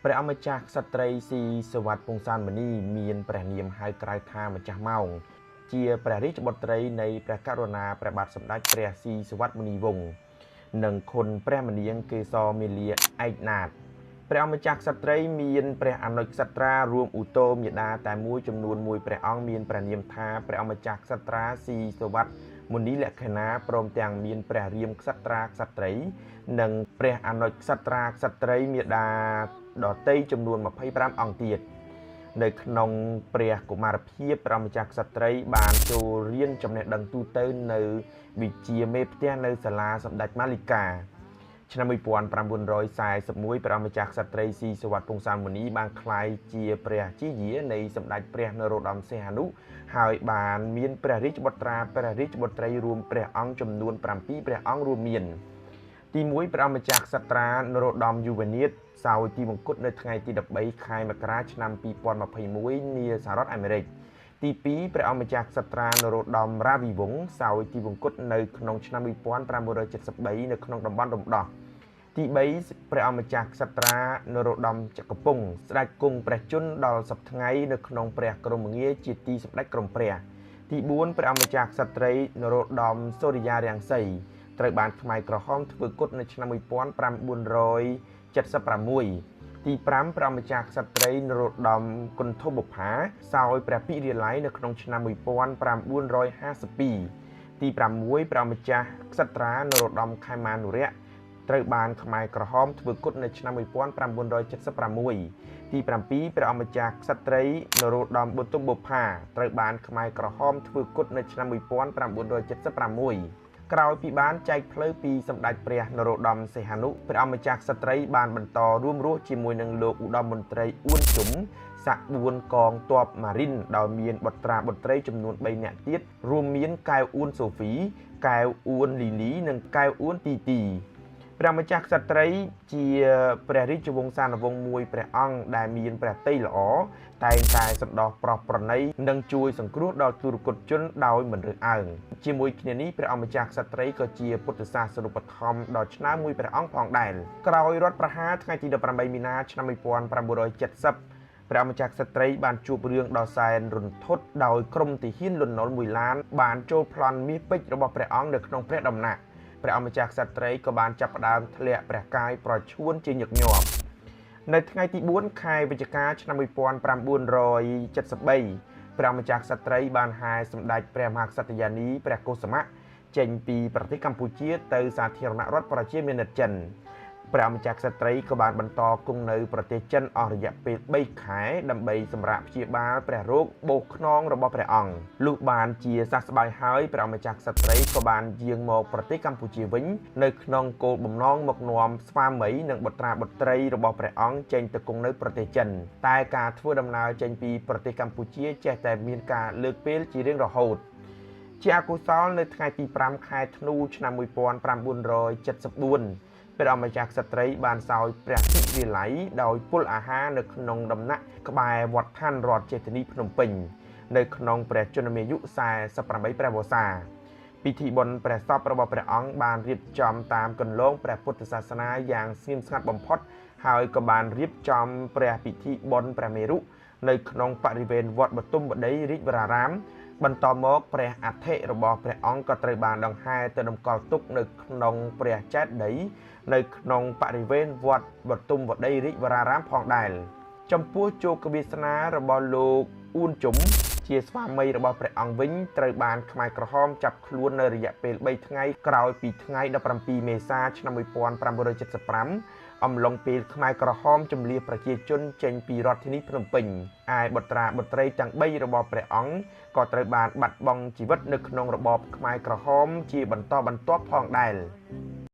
ព្រះអង្គម្ចាស់ក្សត្រីស៊ីសុវត្ថិពង្សានមុនីមានព្រះនាមហៅក្រៅថាម្ចាស់ម៉ោងជាព្រះរាជបុត្រីនៃព្រះករុណាព្រះបាទសម្ដេចព្រះស៊ីសុវត្ថិមុនីវង្សនិងខុនព្រះមនាងកេសរមាលាឯកណាតព្រះអង្គម្ចាស់ក្សត្រីមានព្រះអនុជក្សត្រារួមឧទោមាតាតែមួយចំនួនមួយព្រះអង្គមានព្រះនាមថាព្រះអង្គម្ចាស់ក្សត្រាស៊ីសុវត្ថិមុនីលក្ខណាព្រមទាំងមានព្រះរាមក្សត្រាក្សត្រីនិងព្រះអនុជក្សត្រាក្សត្រីមាតាដទៃចំនួន25អង្គទៀតនៅក្នុងព្រះកុមារភាពព្រះម្ចាស់ក្សត្រីបានចូលរៀនចំណេះដឹងទូទៅនៅវិជ្ជាមេផ្ទះនៅសាលាសម្ដេចមាលិកាឆ្នាំ1941ព្រះម្ចាស់ក្សត្រីស៊ីសុវត្ថិពង្សានមុនីបានក្លាយជាព្រះជាយានៃសម្ដេចព្រះនរោត្តមសីហនុហើយបានមានព្រះរាជបុត្រាព្រះរាជបុត្រីរួមព្រះអង្គចំនួន7ព្រះអង្គរួមមានទី1ព្រះម្ចាស់ក្សត្រានរោត្តមយុវនាថសោយទីមង្គតនៅថ្ងៃទី13ខែមករាឆ្នាំ2021នាសហរដ្ឋអាមេរិកទី2ព្រះអង្គម្ចាស់ក្សត្រានរោត្តមរាវីវង្សសោយទីមង្គតនៅក្នុងឆ្នាំ1573នៅក្នុងតំបន់រំដោះទី3ព្រះអង្គម្ចាស់ក្សត្រានរោត្តមចក្រពង្សស្ដេចគង់ព្រះជន្មដល់សព្វថ្ងៃនៅក្នុងព្រះក្រមងារជាទីសម្ដេចក្រមព្រះទី4ព្រះអង្គម្ចាស់ក្សត្រីនរោត្តមសូរិយារាំងសីត្រូវបានខ្មែរក្រហមធ្វើគុតនៅឆ្នាំ1976ទី5ព្រះម្ចាស់ក្សត្រីនរោត្តមគន្ធបុប្ផាសោយព្រះពិរាល័យនៅក្នុងឆ្នាំ1952ទី6ព្រះម្ចាស់ក្សត្រានរោត្តមខេមានុរៈត្រូវបានខ្មែរក្រហមធ្វើគុតនៅឆ្នាំ1976ទី7ព្រះអង្គម្ចាស់ក្សត្រីនរោត្តមបុទុមបុប្ផាត្រូវបានខ្មែរក្រហមធ្វើគុតនៅឆ្នាំ1976ក្រោយពីបានចែកផ្លូវពីសម្ដេចព្រះនរោត្តមសីហនុព្រះអង្គម្ចាស់ក្សត្រីបានបន្តរួមរស់ជាមួយនឹងលោកឧត្តមមន្ត្រីអួនជុំស័ក្តិ4កងទ័ពម៉ារីនដោយមានបុត្រាបុត្រីចំនួន3នាក់ទៀតរួមមានកែវអួនសូហ្វីកែវអួនលីលីនិងកែវអួនទីទីព្រះម្ចាស់ក្សត្រីជាព្រះរាជវង្សានុវង្សមួយព្រះអង្គដែលមានព្រះទ័យល្អតែងតែសន្តោសប្រោសប្រណីនិងជួយសង្គ្រោះដល់ទុរគតជនដោយមិនរើសអើងជាមួយគ្នានេះព្រះអង្គម្ចាស់ក្សត្រីក៏ជាពុទ្ធសាសនូបត្ថម្ភដ៏ឆ្នើមមួយព្រះអង្គផងដែរក្រោយរដ្ឋប្រហារថ្ងៃទី18មីនាឆ្នាំ1970ព្រះម្ចាស់ក្សត្រីបានជួបរឿងដ៏សែនរន្ធត់ដោយក្រុមទាហានលន់នល់មួយឡានបានចូលប្លន់មាសពេជ្ររបស់ព្រះអង្គនៅក្នុងព្រះដំណាក់ព្រះអង្គម្ចាស់ក្សត្រីក៏បានចាប់ផ្ដើមធ្លាក់ព្រះកាយប្រឈួនជាញឹកញាប់នៅថ្ងៃទី4ខែវិច្ឆិកាឆ្នាំ1973ព្រះម្ចាស់ក្សត្រីបានហែសម្ដេចព្រះមហាក្សត្រិយានីព្រះកុសមៈចេញពីប្រទេសកម្ពុជាទៅសាធារណរដ្ឋប្រជាមានិតចិនព្រះម្ចាស់ក្សត្រីក៏បានបន្តគង់នៅប្រទេសចិនអស់រយៈពេល3ខែដើម្បីសម្រាកព្យាបាលព្រះរោគបោសខ្នងរបស់ព្រះអង្គលុះបានជាសះស្បើយហើយព្រះម្ចាស់ក្សត្រីក៏បានយាងមកប្រទេសកម្ពុជាវិញនៅក្នុងគោលបំណងមកនាំស្វាមីនិងបុត្រាបុត្រីរបស់ព្រះអង្គចេញទៅគង់នៅប្រទេសចិនតែការធ្វើដំណើរចេញពីប្រទេសកម្ពុជាចេះតែមានការលើកពេលជារៀងរហូតជាអកុសលនៅថ្ងៃទី5ខែធ្នូឆ្នាំ1974ព្រះអង្គម្ចាស់ក្សត្រីបានសោយព្រះពិរាល័យដោយពុលអាហារនៅក្នុងដំណាក់ក្បែរវត្តឋានរដ្ឋចេតនីភ្នំពេញនៅក្នុងព្រះជន្មាយុ48ព្រះវស្សាពិធីបុណ្យព្រះសពរបស់ព្រះអង្គបានរៀបចំតាមកន្លងព្រះពុទ្ធសាសនាយ៉ាងស្ងៀមស្ងាត់បំផុតហើយក៏បានរៀបចំព្រះពិធីបុណ្យព្រះមេរុនៅក្នុងបរិវេណវត្តបទុមវតីរាជវរារាមបន្តមកព្រះអដ្ឋិរបស់ព្រះអង្គក៏ត្រូវបានដង្ហែទៅតម្កល់ទុកនៅក្នុងព្រះចេតិយនៅក្នុងបរិវេណវត្តបទុមវតីរាជវរារាមផងដែរចំពោះជោគវាសនារបស់លោកអួនជុំជាស្វាមីរបស់ព្រះអង្គវិញត្រូវបានខ្មែរក្រហមចាប់ខ្លួននៅរយៈពេល3ថ្ងៃក្រោយពីថ្ងៃ17មេសាឆ្នាំ1975អំឡុងពេលខ្មែរក្រហមជំលះប្រជាជនចេញពីរដ្ឋធានីភ្នំពេញឯបុត្រាបុត្រីទាំង3របស់ព្រះអង្គក៏ត្រូវបានបាត់បង់ជីវិតនៅក្នុងរបបខ្មែរក្រហមជាបន្តបន្ទាប់ផងដែរ។